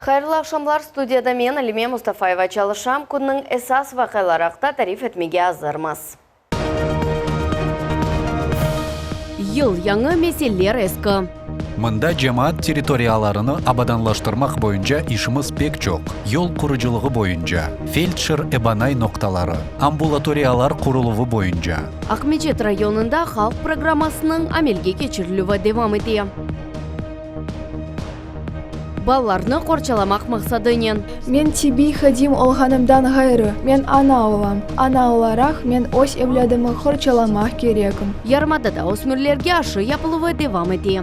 Hayırlı aqşamlar, studiyada men, Alime Mustafayeva çalışam, künniñ esas vaqiaları aqta tarif etmege azırmız. Yıl yañı, meseleler eski. Mında cemaat territoriyalarını abadanlaştırmaq boyunca işimiz pek çoq, yol qurucılığı boyunca, feldşer-ebanay noqtaları, ambulatoriyalar quruluvı boyunca. Aqmeçet rayonında halq programmasınıñ amelge keçirilüvi devam ete. Balalarnı qorçalamaq maqsadınen. Men tibbiy hadim olğanımdan ğayrı, men ana olam. Ana olaraq men öz evlâdımı qorçalamaq kerekim. Yarımadada ösmürlerge aşı yapıluvı devam ete.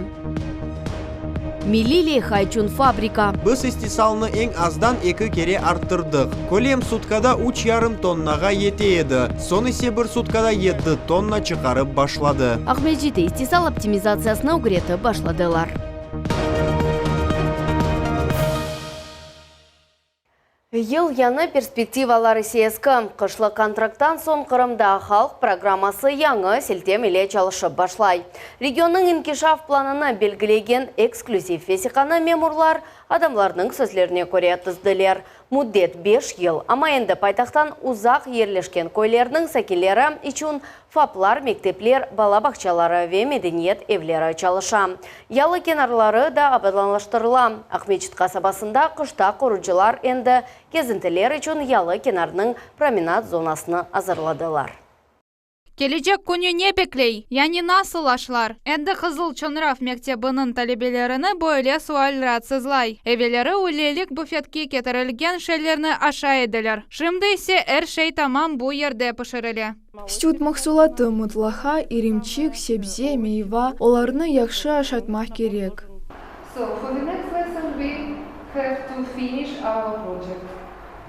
Milliy leyha içün fabrika. Biz istisalnı eñ azdan eki kere arttırdıq. Kölem sutkada üç yarım tonnağa yete edi, soñ ise bir sutkada yedi tonna çıqarıp başladı. Aqmescitte istisal optimizatsiyasını ögretip başladılar. Yıl yañı, perspektivalar ise eski. Qışlıq kontrakttan soñ Qırımda halq programması yañı siltem ile çalışıp başlay. Regionnıñ inkişaf planını belgilegen eksklüziv vesiqanı memurlar adamlarnıñ sözlerine köre tizdiler. Müddet beş yıl, amma endi paytahttan uzaq yerleşken köylerniñ sakinleri içün FAPlar, mektepler, bala bağçaları ve medeniyet evleri çalışa. Yalı kenarları da abadanlaştırıla. Aqmeçit qasabasında qışta qurucılar endi kezintiler içün yalı kenarınıñ promenad zonasını azırladılar. Kelecek künü ne bekley, yani nasıl aşlar? Endi Qızıl Çoñrav mektebiniñ talebelerini böyle sual raatsızlay. Evelleri ülelik büfetke ketirilgen şeylerni aşay ediler. Şimdi ise er şey tamam bu yerde pişirile. Süt mahsulatı mıtlaqa irimçik, sebze, meyva, olarnı yahşı aşatmaq kerek. So for the next lesson we have to finish our project.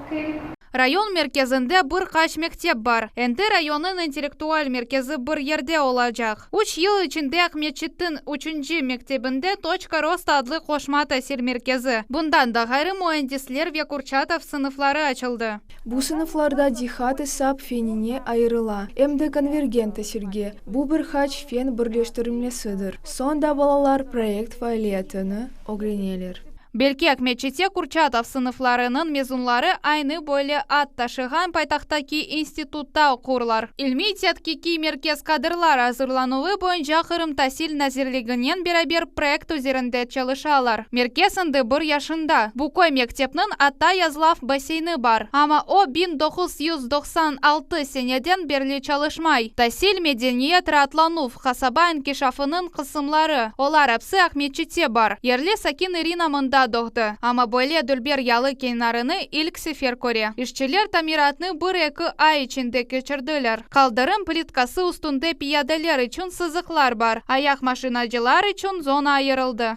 Okay. Rayon merkezinde bir qaç mektep bar. Endi rayonnıñ intellektual merkezi bir yerde olacaq. Üç yıl içinde Aqmeçittiñ üçünci mektebinde Toçka rosta adlı qoşma tasil merkezi, bundan da ğayrı müendisler ve Kurçatov sınıfları açıldı. Bu sınıflarda diqqat esap fenine ayırıla, em de konvergent tasilge, bu bir qaç fen birleştirilmesidir. Soñ da balalar proyekt faaliyetini ögreneler. Belki Aqmeçitte Kurçatov sınıflarınıñ mezunları aynı böyle ad taşığan paytahttaki institutta oqurlar. İlmiy-tedqiqiy merkez kadrlar azırlanuvı boyunca Qırım Tasil nazirliginen beraber proyekt üzerinde çalışalar. Merkez endi bir yaşında. Bu köy mektepniñ atta yazlav basseyni bar, amma o 1996 seneden berli çalışmay. Tasil, medeniyet, raatlanuv, qasaba inkişafınıñ qısımları, olar epsi Aqmeçitte bar. Yerli sakin İrina mında doğdı, amma böyle dülber yalı kenarını ilk sefer köre. İşçiler tamiratnı bir-eki ay içinde keçirdiler. Qaldırım plitkası üstünde piyadeler içün sızıqlar bar, ayaqmaşinacılar içün zona ayırıldı.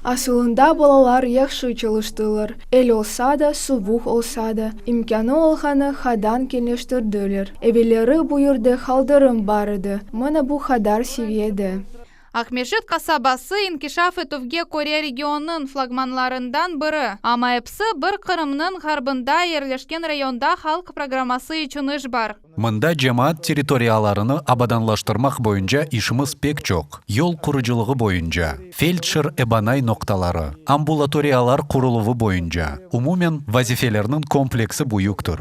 Asılında balalar yahşı çalıştılar, el olsa da, suvuq olsa da, imkânı olğanı qadan keñleştirdiler. Evelleri bu yerde qaldırım bar edi, mına bu qadar seviyede. Aqmeşit qasabası inkişaf etüvge köre regionnıñ flagmanlarından biri, amma episi bir Qırımnıñ ğarbında yerleşken rayonda halq programması içün iş bar. Mında cemaat territoriyalarını abadanlaştırmaq boyunca işimiz pek çoq, yol qurucılığı boyunca, feldşer-ebanay noqtaları, ambulatoriyalar quruluvı boyunca, umumen, vazifelerniñ kompleksi büyüktir.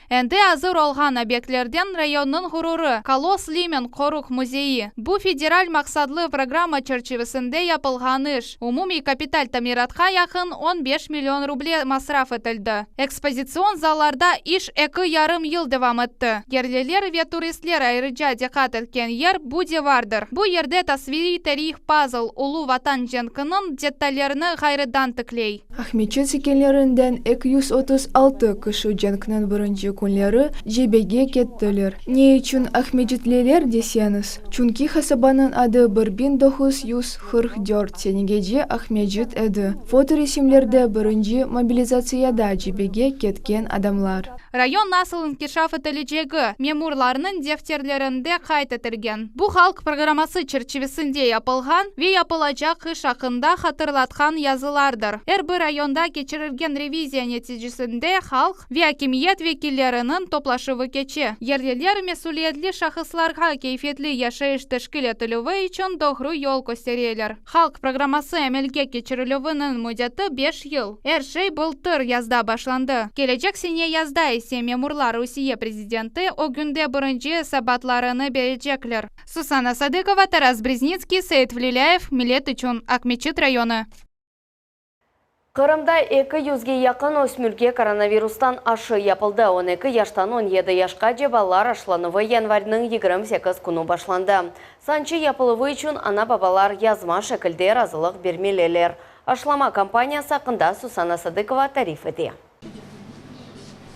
Endi azır olğan obyektlerden rayonnıñ ğururı, Kolos Limen qoruq müzeyi. Bu federal maqsatlı programma çerçivesinde yapılğan iş. Umumiy kapital tamiratqa yaqın on beş million ruble masraf etildi. Ekspozitsion zallarda iş eki yarım yıl devam etti. Yerliler ve turistler ayrıca diqqat etken yer bu divardır. Bu yerde tasviriy tarih pazl Ulu Vatan cenkiniñ detallerini ğayrıdan tikley. Aqmeçit sakinlerinden 236 kişi cenkniñ birinci künleri cebege kettiler. Ne içün aqmecitliler deseñiz, çünki qasabanıñ adı 1944 senegece Aqmecit edi. Fotoresimlerde birinci mobilizatsiyada cebege ketken adamlar. Rayon nasıl inkişaf etilecegi memurlarnıñ defterlerinde qayd etilgen. Bu halq programması çerçivesinde yapılğan ve yapılacaq iş aqqında hatırlatqan yazılardır. Er bir rayonda keçirilgen reviziya neticesinde halq ve akimiyet vekilleri. vekilleriniñ toplaşuvı keçe. Yerliler mesüliyetli şahıslarğa keyfiyetli yaşayış teşkil etilüvi içün doğru yol köstereler. Halq programması amelge keçirilüviniñ müddeti beş yıl. Er şey bıltır yazda başlandı. Kelecek sene yazda ise memurlar Rusiye prezidenti ögünde birinci esabatlarını berecekler. Susana Sadıkova, Taras Breznitskiy, Seit Vlilâyev, Millet içün, Aqmeçit rayonı. Qırımda eki yüzge yaqın ösmürge koronavirustan aşı yapıldı. 12 yaştan 17 yaşqace balalar aşılanuvı yanvarniñ 28 künü başlandı. Sançı yapıluvı içün ana-babalar yazma şekilde razılıq bermeliler. Aşılama kampaniyası aqqında Susana Sadıkova tarif ete.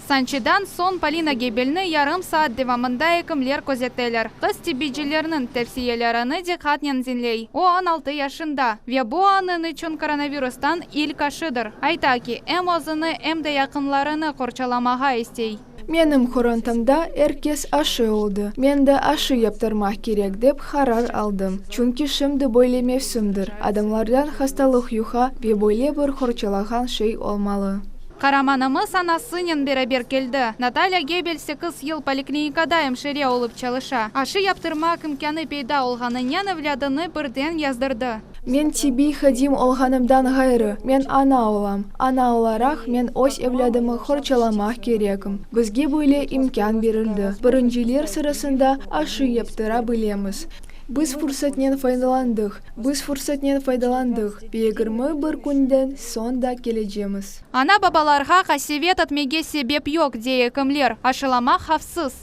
Sançıdan soñ Polina Gebelni yarım saat devamında ekimler közeteler. Qız tibbiycilerniñ tevsiyelerini diqqatnen diñley. O, 16 yaşında ve bu onıñ içün koronavirustan ilk aşıdır. Ayta ki, em özüni, em de yaqınlarını qorçalamağa istey. Menim qorantamda er kes aşı oldı. Men de aşı yaptırmaq kerek dep qarar aldım. Çünki şimdi böyle mevsimdir, adamlardan hastalıq yuqa ve böyle bir qorçalağan şey olmalı. Qaramanımız anasınen beraber keldi. Natalya Gebel sekiz yıl poliklinikada emşire olıp çalışa. Aşı yaptırmaq imkânı peyda olğanınen evlâdını birden yazdırdı. Men tibbiy hadim olğanımdan ğayrı, men ana olam. Ana olaraq men öz evlâdımı qorçalamaq kerekim. Bizge böyle imkân berildi, birinciler sırasında aşı yaptıra bilemiz. Biz fursatnen faydalandıq. Biz fursatnen faydalandıq ve 21 künden soñ da kelecemiz. Ana-babalarğa qasevet etmege sebep yoq, dey ekimler, aşılamaq havfsız.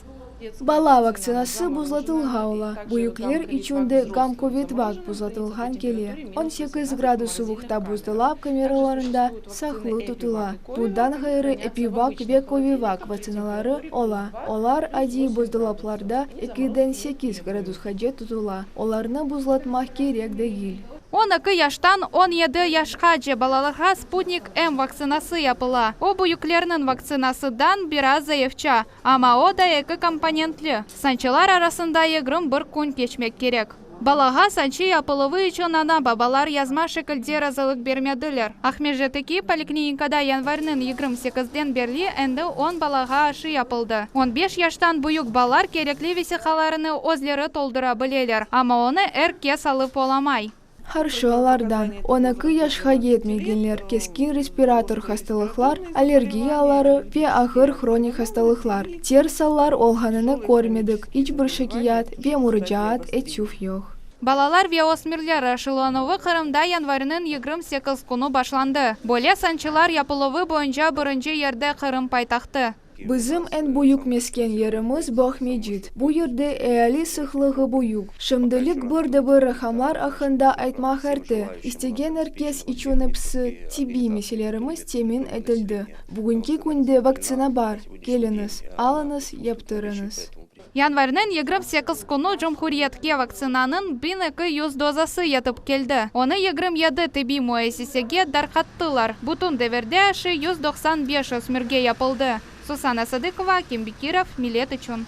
Bala vaktsinası buzlatılğa ola, büyükler içün de Gamkovidvak buzlatılğan kele. 18 gradus suvuqta buzdolap kameralarında saqlı tutula. Bundan ğayrı Epivak ve Kovivak vaktsinaları ola, olar adiy buzdolaplarda ekiden sekiz gradusqace tutula, olarnı buzlatmaq kerek degil. 12 yaştan 17 yaşqace balalarğa Sputnik M vaktsinası yapıla. O, büyüklerniñ vaktsinasından biraz zayıfça, amma o da eki komponentli. Sançılar arasında 21 kün keçmek kerek. Balağa sançı yapıluvı içün ana-babalar yazma şekilde razılıq bermediler. Aqmescitteki poliklinikada yanvarniñ 28-den berli endi on balağa aşı yapıldı. 15 yaştan büyük balalar kerekli vesiqalarını özleri toldura bileler, amma onı er kes alıp olamay. Qarşılardan, 12 yaşqa yetmegenler, keskin respirator hastalıqlar, allergiyaları ve ağır hronik hastalıqlar, ters allar olğanını körmedik, iç bir şikâyet ve muracaat etüv yoq. Balalar ve ösmürler aşılanuvı Qırımda yanvarniñ 28 künü başlandı. Böyle sançılar yapıluvı boyunca birinci yerde Qırım paytahtı. Bizim eñ büyük mesken yerimiz bu Aqmescit. Bu yerde eali sıqlığı büyük. Şimdilik bir de bir raqamlar aqqında aytmaq erte. İstegen er kes içün episi tibbiy meselelerimiz temin etildi. Bugünki künde vaktsina bar, keliñiz, alıñız, yaptırıñız. Yanvarniñ 28 künü cumhuriyetke vaktsinanıñ 1200 dozası yetip keldi. Onı 27 tibbiy müessisege darqattılar. Bütün devirde aşı 195 ösmürge yapıldı. Susana Sadıkova, Akim Bekirov, Millet içün.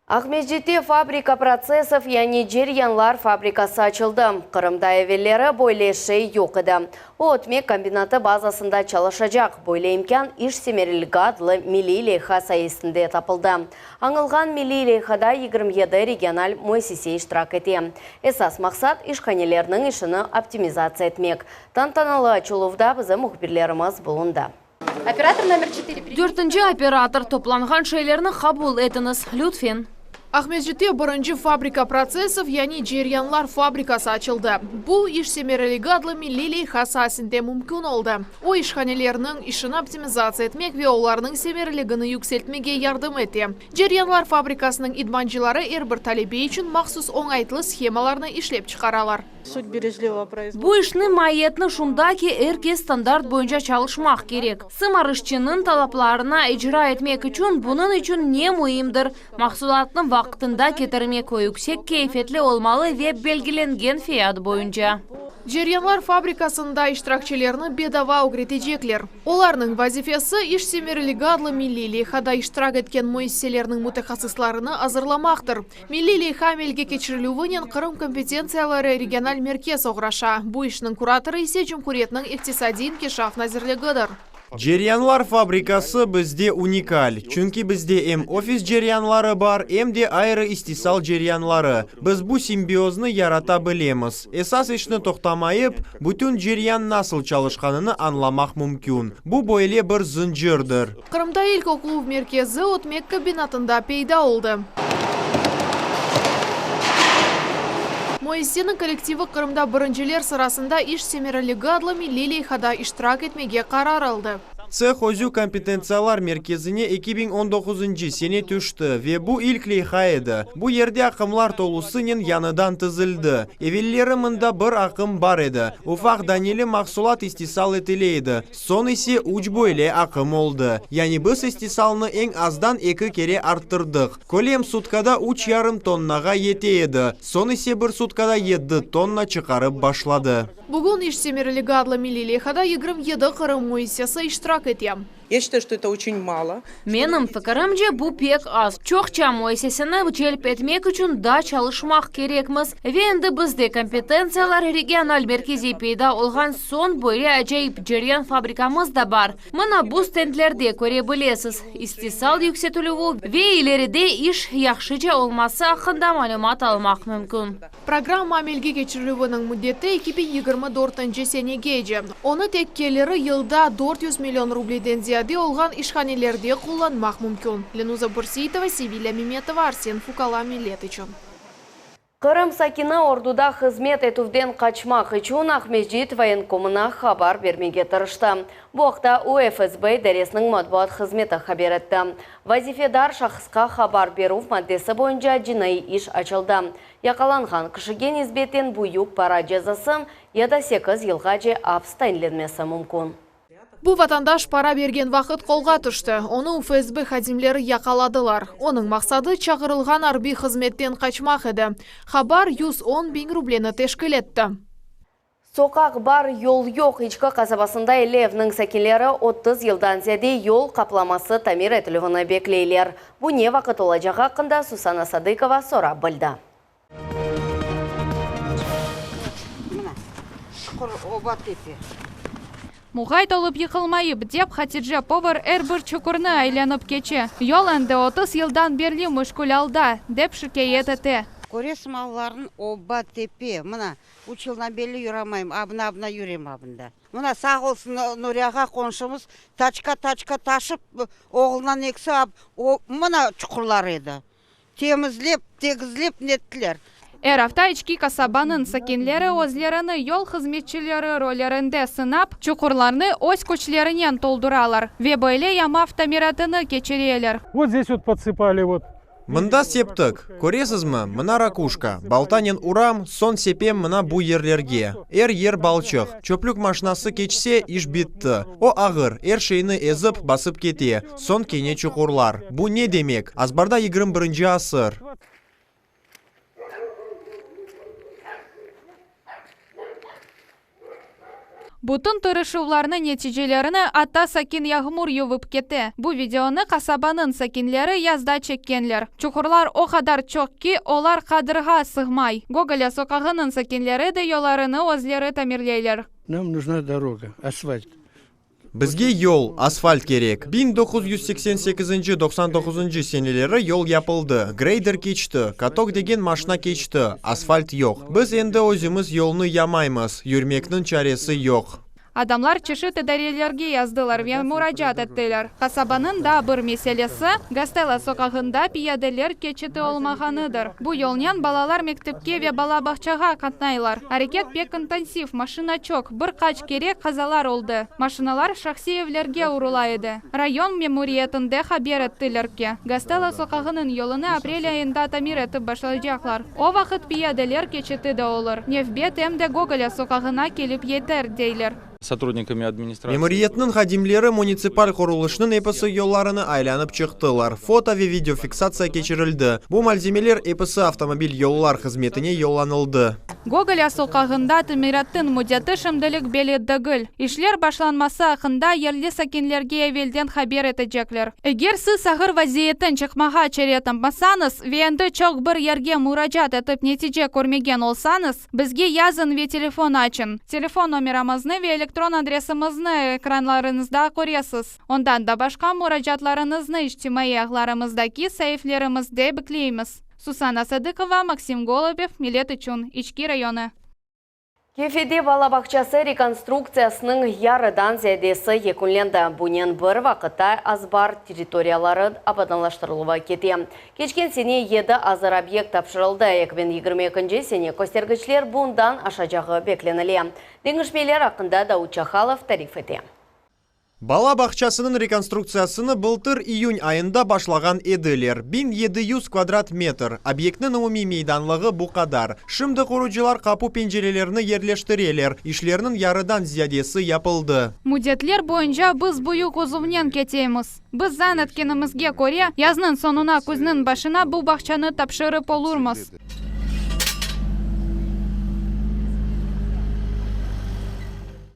Aqmescitte fabrika protsessov, yani ceryanlar fabrikası açıldı. Qırımda evelleri böyle şey yoq edi. O, ötmek kombinatı bazasında çalışacaq. Böyle imkân İş semereligi adlı milliy leyha sayesinde tapıldı. Añılğan milliy leyhada 27 regional müessise iştirak ete. Esas maqsat, işhanelerniñ işini optimizatsiya etmek. Tantanalı açıluvda bizim mühbirlerimiz bulundı. Operator nomer 4. Dörtünci operator toplanğan şeylerni qabul etiñiz, lütfen. Aqmescitte birinci fabrika protsessov, yani ceryanlar fabrikası açıldı. Bu İş semereligi adlı milliy leyha sayesinde mümkün oldı. O, işhanelerniñ işini optimizatsiya etmek ve olarnıñ semereligini yükseltmege yardım ete. Ceryanlar fabrikasınıñ idmancıları er bir talebe içün mahsus oñaytlı shemalarnı işlep çıqaralar. Суть бережливого производства. Bu işniñ maiyeti şunda ki, er kes standart boyunca çalışmaq kerek. Sımarışçınıñ talaplarını icra etmek içün bunıñ içün ne müimdir? Mahsulatnı vaqtında ketirmek, o yüksek keyfiyetli olmalı ve belgilengen fiyat boyunca. Ceryanlar fabrikasında iştirakçilerni bedava ögretecekler. Olarnıñ vazifesi İş semereligi adlı milliy leyhada iştirak etken müessiselerniñ mütehassıslarını azırlamaqtır. Milliy leyha amelge keçirilüvinen Qırım kompetentsiyaları regional merkez oğraşa. Bu işniñ kuratorı ise Cumhuriyetniñ İqtisadiy inkişaf nazirligidir. Ceryanlar fabrikası bizde unikal, çünki bizde em ofis ceryanları bar, em de ayrı istisal ceryanları. Biz bu simbioznı yarata bilemiz. Esas işni toqtamayıp, bütün ceryan nasıl çalışqanını añlamaq mümkün. Bu böyle bir zıncırdır. Qırımda ilk oquv merkezi ötmek kombinatında peyda oldı. Müessiseniñ kollektivi Qırımda birinciler sırasında İş semereligi adlı milliy leyhada iştirak etmege qarar aldı. Tseh özü kompetentsiyalar merkezine 2019-ncı sene tüşti ve bu ilk leyha edi. Bu yerde aqımlar tolusınen yañıdan tizildi. Evelleri mında bir aqım bar edi, ufaq daneli mahsulat istisal etile edi, soñ ise üç böyle aqım oldı. Yani biz istisalnı eñ azdan eki kere arttırdıq. Kölem sutkada üç yarım tonnağa yete edi, soñ ise bir sutkada yedi tonna çıqarıp başladı. Bugün İş semereligi adlı milliy leyhada 27 Qırım müessisesi iştirak ete. Ya считаю, что это очень мало. Menim fikirimce, bu pek az. Çoqça müessiseni celp etmek içün daa çalışmaq kerekmiz. Ve endi bizde kompetentsiyalar regional merkezi peyda olğan soñ böyle acayip ceryan fabrikamız da bar. Mına bu stendlerde köre bilesiz, istisal yüksetilüvi ve ileride iş yahşıca olması aqqında malümat almaq mümkün. Programma amelge keçirilüviniñ müddeti 2024-nci senegece. Onı tek keliri yılda 400 million rubleden ziyade olğan işhanelerde qullanmaq mümkün. Lenuza Bürseitova, Sevilâ Memetova, Arsen Fukala, Millet içün. Qırım sakini orduda hızmet etüvden qaçmaq içün Aqmescit voyenkomına haber bermege tırıştı. Bu aqta UFSB idaresiniñ matbuat hızmeti haber etti. Vazifedar şahısqa haber berüv maddesi boyunca cinaiy iş açıldı. Yaqalanğan kişige nisbeten büyük para cezası ya da sekiz yılğace aps tayinlenmesi mümkün. Bu vatandaş para bergen vaqıt qolğa tüşti. Onı UFSB hadimleri yaqaladılar. Onıñ maqsadı çağırılğan arbiy hızmetten qaçmaq edi. Haber 110 biñ rubleni teşkil etti. Soqaq bar, yol yoq. İçki qasabasında 50 evniñ sakinleri 30 yıldan ziyade yol qaplaması tamir etilüvini bekleyler. Bu ne vaqıt olacağı aqqında Susana Sadıkova sorap bildi. Mına, çuqur oba tepe. Muğayt olıp yıqılmayıp, dep Hatice Povar er bir çuqurnı aylanıp keçe. Yol endi 30 yıldan berli müşkül alda, dep şikâyet ete. Köresiñ mallarnıñ oba tepe. Mına, üç yıldan berli yuramayım, abına-abına yürem abında. Mına, sağ olsun Nuri ağa qonşumız, taçka-taçka taşıp, oğlunan ekisi, mına çuqurlar edi. Temizlep, tegizlep nettiler. Er afta İçki qasabanıñ sakinleri özlerini yol hızmetçileri rollerinde sınap, çuqurlarnı öz küçlerinen tolduralar ve böyle yamav tamiratını keçireler. Vot zdes vot podsıpali vot. Mında septik, köresizmi, mına rakuşka, baltanen uram, soñ sepem mına bu yerlerge. Er yer balçıq. Çöplük maşinası keçse, iş bitti. O ağır, er şeyni ezip, basıp kete. Soñ kene çuqurlar. Bu ne demek? Azbarda 21-nci asır. Bütün tırışuvlarnıñ neticelerini atta sakin yağmur yuvıp kete. Bu videonı qasabanıñ sakinleri yazda çekkenler. Çuqurlar o qadar çoq ki, olar qadırğa sığmay. Gogolâ soqağınıñ sakinleri de yollarını özleri tamirleyler. Nam nujna doroga, asfalt. Bizge yol, asfalt kerek. 1988-nci, 99-ncı seneleri yol yapıldı, greyder keçti, katok degen maşna keçti, asfalt yoq. Biz endi özümiz yolnı yamaymız, yürmekniñ çaresi yoq. Adamlar çeşit idarelerge yazdılar ve muracaat ettiler. Qasabanıñ daa bir meselesi, Gastela soqağında piyadeler keçiti olmağanıdır. Bu yolnen balalar mektepke ve bala bağçağa qatnaylar. Areket pek intensiv, maşina çoq, bir qaç kere qazalar oldı. Maşinalar şahsiy evlerge urula edi. Rayon memuriyetinde haber ettiler ki, Gastela soqağınıñ yolunı aprel ayında tamir etip başlaycaqlar. O vaqıt piyadeler keçiti de olur, nevbet em de Gogolâ soqağına kelip yeter, deyler. Sotrudnikami administratsiyi. Memuriyetniñ hadimleri munitsipal qurulışnıñ episi yollarını aylanıp çıqtılar, foto ve videofiksatsiya keçirildi. Bu malzemeler episi avtomobil yollar hızmetine yollanıldı. Gogolâ soqağında tamirattıñ müddeti şimdilik belli degil. İşler başlanması aqqında yerli sakinlerge evelden haber etecekler. Eger siz ağır vaziyetten çıqmağa çare tapmasañız ve endi çoq bir yerge muracaat etip netice körmegen olsañız, bizge yazıñ ve telefon açıñ. Telefon nomeramıznı ve elektron. elektron adresimizni ekranlarıñızda köresiz. Ondan da başqa muracaatlarıñıznı içtimaiy ağlarımızdaki saiflerimizde bekleymiz. Susana Sadıkova, Maksim Golubev, Millet içün, İçki rayonı. Kefede bala bağçası rekonstruktsiyasınıñ yarıdan ziyadesi yekünlendi. Bunen bir vaqıtta azbar territoriyaları abadanlaştırıluvı kete. Keçken sene yedi azır obyekt tapşırıldı, 2022 sene köstergiçler bundan aşacağı beklenile. Deñişmeler aqqında Davut Çahalov tarif ete. Bala bağçasınıñ rekonstruktsiyasını bıltır iyün ayında başlağan ediler. 1700 kvadrat metr, obyektniñ umumiy meydanlığı bu qadar. Şimdi qurucılar qapu-pencerelerni yerleştireler, işlerniñ yarıdan ziyadesi yapıldı. Müddetler boyunca biz büyük özüvnen ketemiz. Biz zan etkenimizge köre, yaznıñ soñuna, küzniñ başına bu bağçanı tapşırıp olurmız.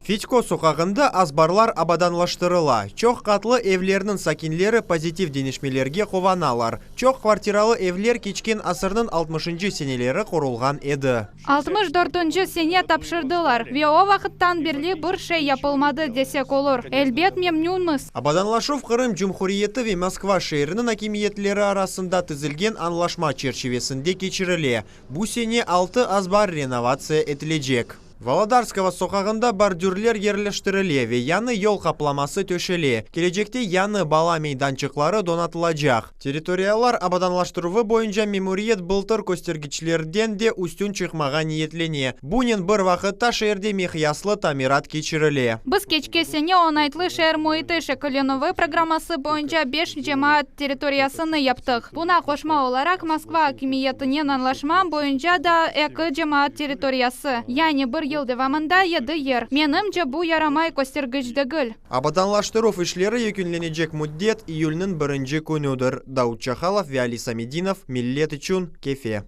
Fitko soqağında azbarlar abadanlaştırıla. Çoq qatlı evlerniñ sakinleri pozitiv deñişmelerge quvanalar. Çoq kvartiralı evler keçken asırnıñ altmışıncı seneleri qurulğan edi. Altmış dörtünci sene tapşırdılar ve o vaqıttan berli bir şey yapılmadı desek olur. Elbet, memnünmiz. Abadanlaşuv Qırım Cumhuriyeti ve Moskva şeeriniñ akimiyetleri arasında tizilgen añlaşma çerçivesinde keçirile. Bu sene altı azbar renovatsiya etilecek. Volodarskogo soqağında bordürler yerleştirile ve yañı yol qaplaması töşele. Kelecekte yañı bala meydançıqları donatılacaq. Territoriyalar abadanlaştıruvı boyunca memuriyet bıltır köstergiçlerden de üstün çıqmağa niyetlene. Bunen bir vaqıtta şeerde miqyaslı tamirat keçirile. Biz keçke sene oñaytlı şeer müiti şekillenüvi programması boyunca beş cemaat territoriyasını yaptıq. Buña qoşma olaraq Moskva akimiyetinen añlaşma boyunca da eki cemaat territoriyası, yani bir yıl devamında yedi yer. Menimce, bu yaramay köstergiç degil. Abadanlaştıruv işleri yekünlenecek müddet, iyülniñ birinci künüdir. Daud Çahalov ve Ali Samedinov, Millet içün, Kefe.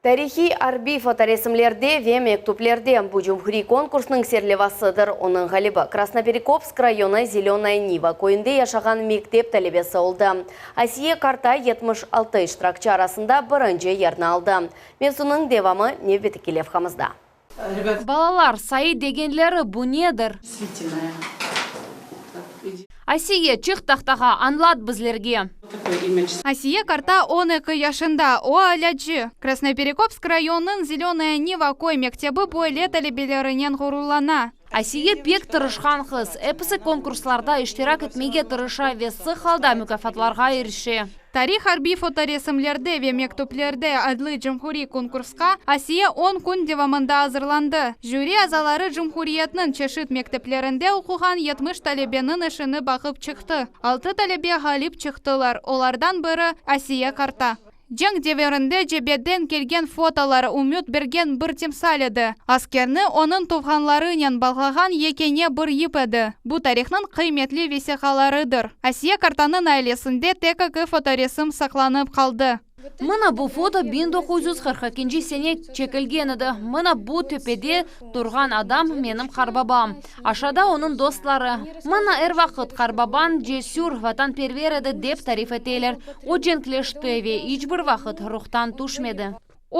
Tarihiy arbiy fotoresimlerde ve mektüplerde, bu cumhuriy konkursnıñ serlevasıdır. Onıñ ğalibi Krasnoperekopsk rayonı Zelönaya Niva köyünde yaşağan mektep talebesi oldı. Asiye Kartay 76 iştirakçi arasında birinci yerni aldı. Mevzunıñ devamı nevbetteki levhamızda. Balalar, sayı degenleri bu nedir? Asiye, çıq tahtağa, añlat bizlerge. Asiye qarta 12 yaşında, o alâcı. Krasnoperekopsk rayonınıñ Zelönaya Niva köy mektebi böyle talebelerinen ğururlana. Asiye pek tırışqan qız, episi konkurslarda iştirak etmege tırışa ve sıq halda mukâfatlarğa irişe. Tarih arbiy fotoresimlerde ve mektüplerde adlı cumhuriy konkursqa Asiye on kün devamında azırlandı. Jüri azaları cumhuriyetniñ çeşit mekteplerinde oquğan 70 talebeniñ işini baqıp çıqtı. Altı talebe ğalip çıqtılar, olardan biri, Asiye qarta. Cenk devirinde cebeden kelgen fotolar ümüt bergen bir timsal edi. Askerni onıñ tuvğanlarınen bağlağan yekâne bir yip edi. Bu tarihnıñ qıymetli vesiqalarıdır. Asiye qartanıñ ailesinde tek eki fotoresim saqlanıp qaldı. Mına bu foto 1942 sene çekilgen edi. Mına bu töpede turğan adam menim qarbabam. Aşağıda onıñ dostları. Mına er vaqıt qarbabañ cesür, vatanperver edi, dep tarif eteler. O cenkleşti ve iç bir vaqıt ruhtan tüşmedi.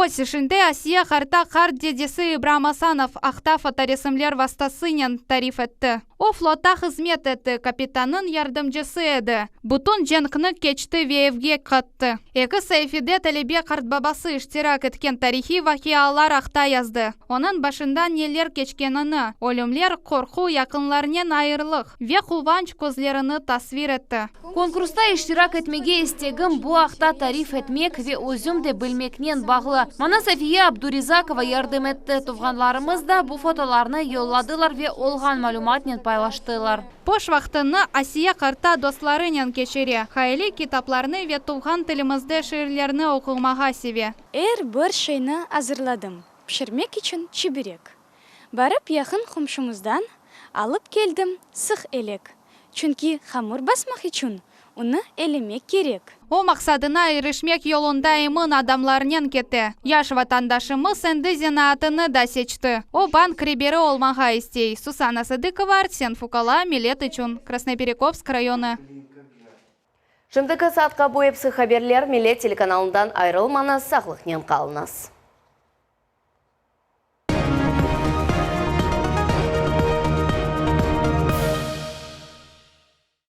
Öz işinde Asiye qarta qart dedesi İbram Asanov aqta fotoresimler vastasınen tarif etti. O flotta hızmet etti, kapitannıñ yardımcısı edi. Bütün cenkni keçti ve evge qayttı. Eki saifede talebe qartbabası iştirak etken tarihiy vaqialar aqta yazdı. Onıñ başından neler keçkenini, ölümler, qorqu, yaqınlarnen ayırılıq ve quvanç közlerini tasvir etti. Konkursta iştirak etmege istegim bu aqta tarif etmek ve özüm de bilmeknen bağlı. Maña Safiye Abdurizakova yardım etti. Tuvğanlarımız da bu fotolarnı yolladılar ve olğan malümatnen paylaştılar. Boş vaqtını Asiye qarta dostlarınen keçire, hayaliy kitaplarnı ve tuvğan tilimizde şiirlerni oqumağa seve. Er bir şeyni azırladım, pişirmek içün çiberek. Barıp yaqın qomşumızdan alıp keldim sıq elek, çünki hamur basmaq içün unı elemek kerek. O maqsadına irişmek yolunda emin adamlarnen kete. Yaş vatandaşımız endi zenaatını da seçti. O bank reberi olmağa istey. Susana Sadıkova, Arsen Fukala, Millet içün, Krasnoperekopsk rayonı. Şimdiki saatqa bu episi haberler Millet telekanalından ayırılmañız, sağlıqnen qalıñız.